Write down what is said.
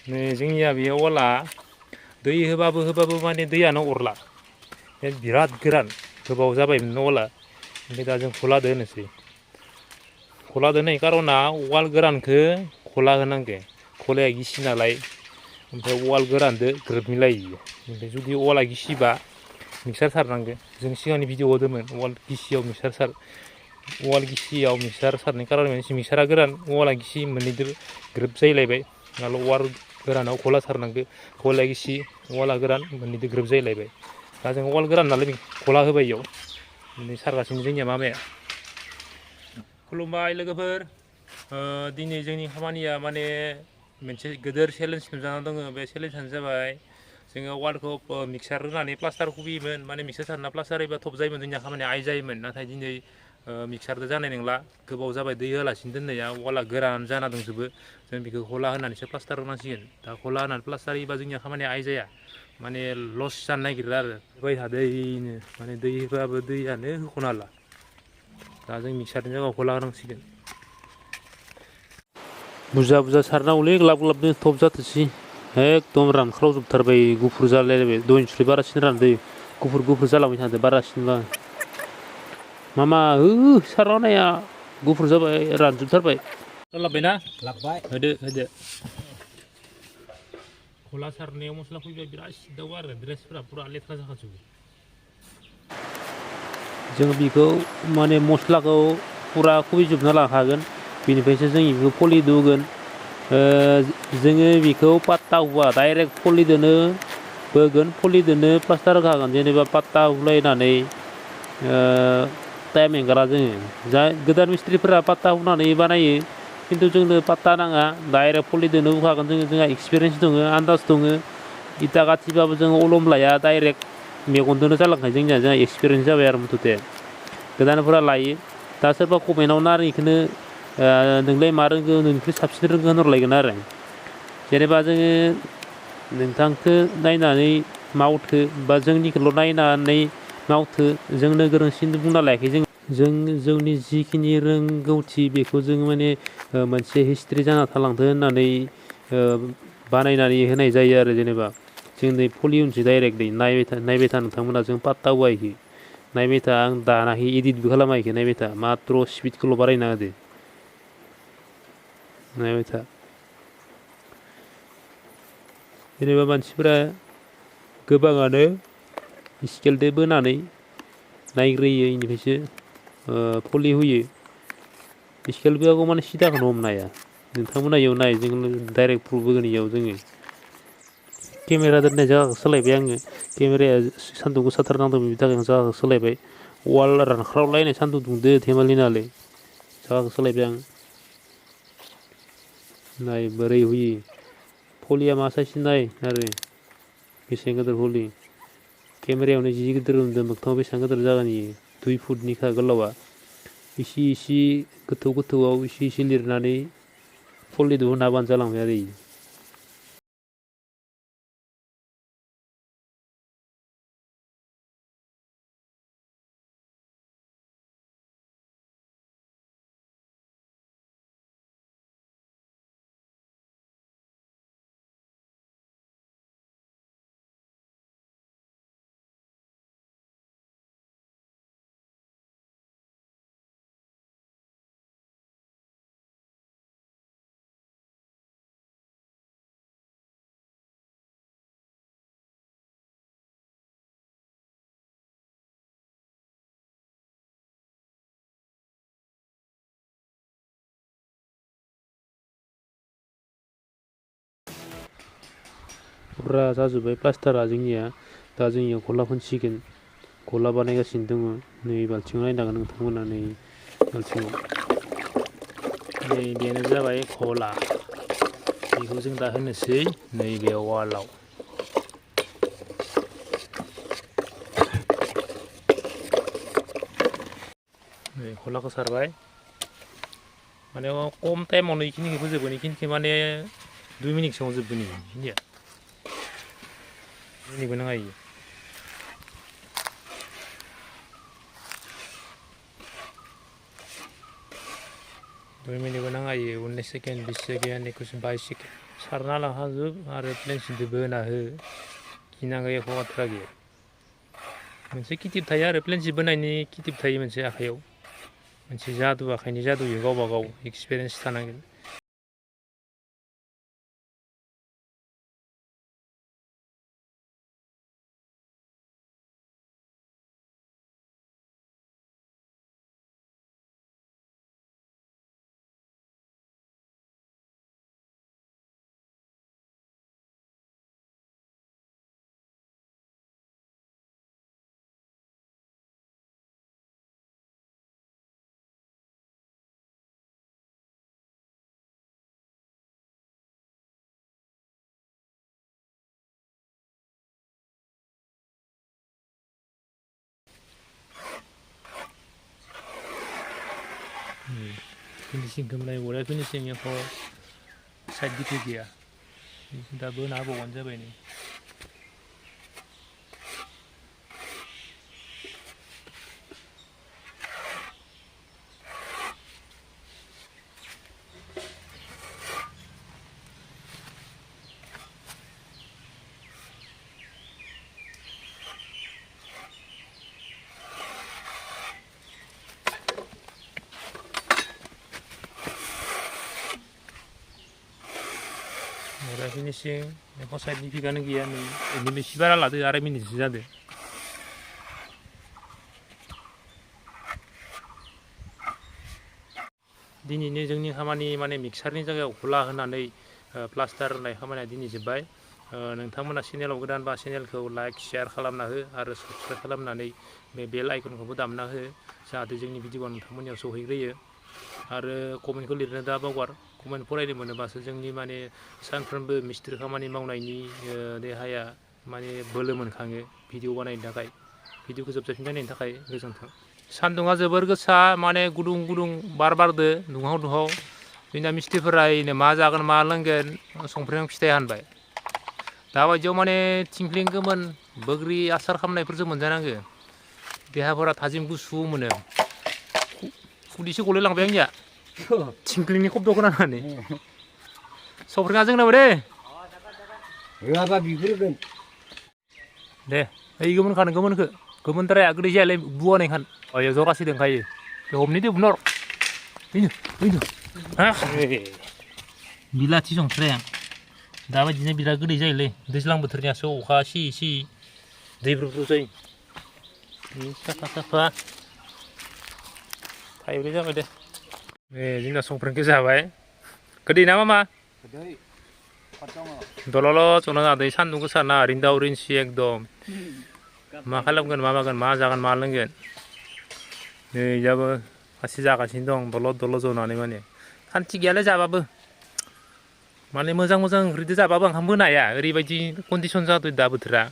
नै जोंनिया बे अला दै होबाबो माने दैयानो अरला बिराद गोरान गोबाव जाबायमोन अला ओमफ्राय दा जों खलादो होनोसै खलादो होनायनि कारना वाल गोरानखौ खला होनांगौ खलाया गिसि नालाय ओमफ्राय वाल गोरानदो ग्रोब मिलायो ओमफ्राय जुदि वाला गिसिबा मिक्सार सारनांगौ जों सिगांनि भिडिअ होदोंमोन वाल गिसियाव वाल गिसियाव मिक्सार सारनायनि कारन मिक्सारा गोरान वाला गिसि मोननैदो ग्रोब जायलायबाय नाल' वाल गोरानाव खला सारनांगौ खलाया गिसि वाला गोरान मोननैदो ग्रोब जायलायबाय दा जों वाल गोरान नालाय खला होबाय इयाव दिनै सारगासिनो जोंनिया मामाया खुलुमबाय लोगोफोर दिनै जोंनि खामानिया माने मोनसे गोदोर चेलेन्ज नुजाना दङ बे चेलेन्जआनो जाबाय जोङो वालखौ मिक्सार होनानै प्लास्टार खुबैयोमोन माने मिक्सार सारना प्लास्टार होयोबा थब जायोमोन जोंनिया खामानिया आइ जायोमोन नाथाय दिनै मिक्सारजों जानाय नंला गोबाव जाबाय दै होआलासिनो दोननाया वाला गोरान जाना दंजोबो जों बेखौ खला होनानैसो प्लास्टार होनांसिगोन दा खला होनानै प्लास्टार होयोबा जोंनिया खामानिया आइ जाया माने लस जानो नागिरो आरो होबाय थादोंनो माने दै होबाबो दैयानो होख'नो हाला दा जों मिक्सारनि जायगायाव खला होनांसिगोन बुरजा बुरजा सारनांगौलै ग्लाब ग्लाबनो थब जाथोंसै एकदम रानख्रावजोबथारबाय गुफुर जालायलायबाय दहायनिख्रुइ बारासिन रानदों गुफुर जालांबाय थादों बारासिनबा मामा सारना नाया गुफुर जाबाय रानजोबथारबाय लाबबायना लाबबाय होदो खला सारनायाव मस्ला फैबाय बिराद सिदाव आरो ड्रेसफोरा पुरा लेथ्रा जाखाजोबो जों बेखौ माने मस्लाखौ पुरा खुबैजोबना लाखागोन बेनिफ्रायसो जों बेखौ पलिदो होगोन जोङो बेखौ पात्ता हुआ डाइरेक्ट पलिदोनो होगोन पलिदोनो प्लास्टार होखागोन जेनेबा पात्ता हुलायनानै टाइम एंगारा जोङो जा गोदान मिस्ट्रिफोरा पात्ता हुनानै बानायो खिन्थु जोंनो पात्ता नाङा डाइरेक्ट पलिदोनो होखागोन जोंहा एक्सपिरियेन्स दङ आन्दाज दङ इटा गाथिबाबो जोङो अलम लाया डाइरेक्ट मेगनजोंनो जालांखायो जोंहा एक्सपिरियेन्स जाबाय आरो मुथथे गोदानफोरा लायो दा सोरबा कमेन्टआव ना इखौनो नोंलाय मा रोंगौ नोंनिख्रुइ साबसिन रोंगौ होनहरलायगोन आरो जेनेबा जोङो नोंथांखौ नायनानै मावथो बा जोंनिखौल' नायनानै मावथो जोंनो गोरोंसिन बुंना लायाखै जों जोंनि जिखिनि रोंगौथि बेखौ जों माने मोनसे हिस्ट्रि जाना थालांथों होननानै बानायनानै होनाय जायो आरो जेनेबा जों नै पलिउनसो डाइरेक्टलि नायबाय था नोंथांमोना जों पात्ता होआखै नायबाय था आं दानाखै इदिटबो खालामाखै नायबाय था माथ्र' स्पिडखौल' बारायना होदो नायबाय था जेनेबा मानसिफोरा गोबाङानो स्केलजों बोनानै नायग्रोयो बेनिफ्रायसो पलि होयो स्केल बोआगौ माने सिदाखौनो हमनो हाया नोंथांमोना इयाव नाय जों डाइरेक्ट प्रुफ होगोन इयाव जोङो केमेरा दोननाय जायगाखौ सोलायबाय आङो केमेराया सान्दुं गोसाथार नांदों बेनि थाखाय जायगाखौ सोलायबाय वाल रानख्रावलायनाय सान्दुं दुंदो धेमालि नालाय जायगाखौ सोलायबाय आं नाय बोरै होयो पलिया मा साइसनि नाय आरो बेसेबां गिदिर पलि केमेरायावनो जि गिदिर नुदों मोगथाङाव बेसेबां गिदिर जागोन इयो 2 फुटनिखा गोलावा इसे गोथौआव इसे लिरनानै पलिदो होना होबानो जालांबाय आरो इयो फुरा जाजोब्बाय प्लास्टारा जोंनिया दा जोंनियाव गला फोनसिगोन गला बानायगासिनो दङ नै बाल्थिङाव नायनो हागोन नोंथांमोना नै बाल्थिङाव नै बेनो जाबाय गला बेखौ जों दा होनोसै नैबे वालाव नै गलाखौ सारबाय माने खम टाइमावनो बेखिनिखौ फोजोबगोन बेखिनिखौ माने 2 मिनिटसोआव जोबगोन बेखिनिया मिनिटबो नाङा इयो 2 मिनिटबो नाङा इयो 19 सेकेन्ड 20 सेकेन्ड 21 22 सेकेन्ड सारना लाखाजोब आरो प्लेनसिनजों बोना हो गिनांगौ एख' बाथ्रा गैया मोनसे किटिप थायो आरो प्लेनसिन बोनायनि किटिप थायो मोनसे आखाइयाव मोनसे जादु आखाइनि जादुयो गावबा गाव एक्सपिरियेन्स थानांगोन फिनिशिंखौ नायबावलाय फिनिशिं एख' साइड डिफेक्ट गैया दा बोना होबावबानो जाबाय नै ओमफ्राय फिनिशिं एख' साइड डिफेक्टआनो गैया नै ओरैनो एसे बारा लादो 2.5 मिनिटसो जादो दिनैनो जोंनि खामानि माने मिक्सारनि जायगायाव खुला होनानै प्लास्टार होनाय खामानिया दिनै जोब्बाय नोंथांमोना चेनेलाव गोदानबा चेनेलखौ लाइक शेयार खालामना हो आरो साबस्क्राइब खालामनानै बे बेल आइकनखौबो दामना हो जाहाथे जोंनि भिडिअआ नोंथांमोननियाव सौहैग्रोयो आरो कमेन्टखौ लिरनो दा बावगार कमेन्ट फरायनो मोनोबासो जोंनि माने सानफ्रोमबो मिस्ट्रि खामानि मावनायनि देहाया माने बोलो मोनखाङो भिडिअ बानायनो थाखाय भिडिअखौ जोबजासिम नायनायनि थाखाय गोजोन्थों सान्दुङा जोबोर गोसा माने गुदुं गुदुं बार बारदो दुंहाव दुंहाव जोंना मिस्ट्रिफोरा ओरैनो मा जागोन मा लोंगोन संफ्रें फिथाइ हानबाय दाबायदियाव माने थिंख्लिं गोमोन बोग्रि आसार खालामनायफोरजों मोनजानांगो देहाफोरा थाजिम गुसु मोनो खुदैसो गलायलांबाय आंनिया थिंख्लिंनि खब्द खोनानानै संफ्रेङा जोंनाबो दे होआबा बिग्रोगोन दे ओइ गोमोनखो गोमोनद्राया गोदै जायालै बुवानायखान अय जरासे दंखायो बे हमनि दे बुनर बेनो बिलाथि संफ्रें दाबायदिनो बिराद गोदै जायोलै दैज्लां बोथोरनियासो अखा सियै सियै दैब्रुब्रु जायो साफा साफा थाइब्रै जाबाय दे जोंना संफ्रेंखौ जाबाय गोदै ना मामा दलल' जना जादों सान्दुं गोसा ना रिन्दाव रिनसि एकदम मा खालामगोन मा मागोन मा जागोन मा लोंगोन नै इयाबो गासै जागासिनो दं दलद जनानै माने खान्थि गैयालै जाबाबो माने मोजां ओंख्रिजों जाबाबो ओंखाम बोनो हाया ओरैबायदि कन्डिसन जादों दा बोथोरा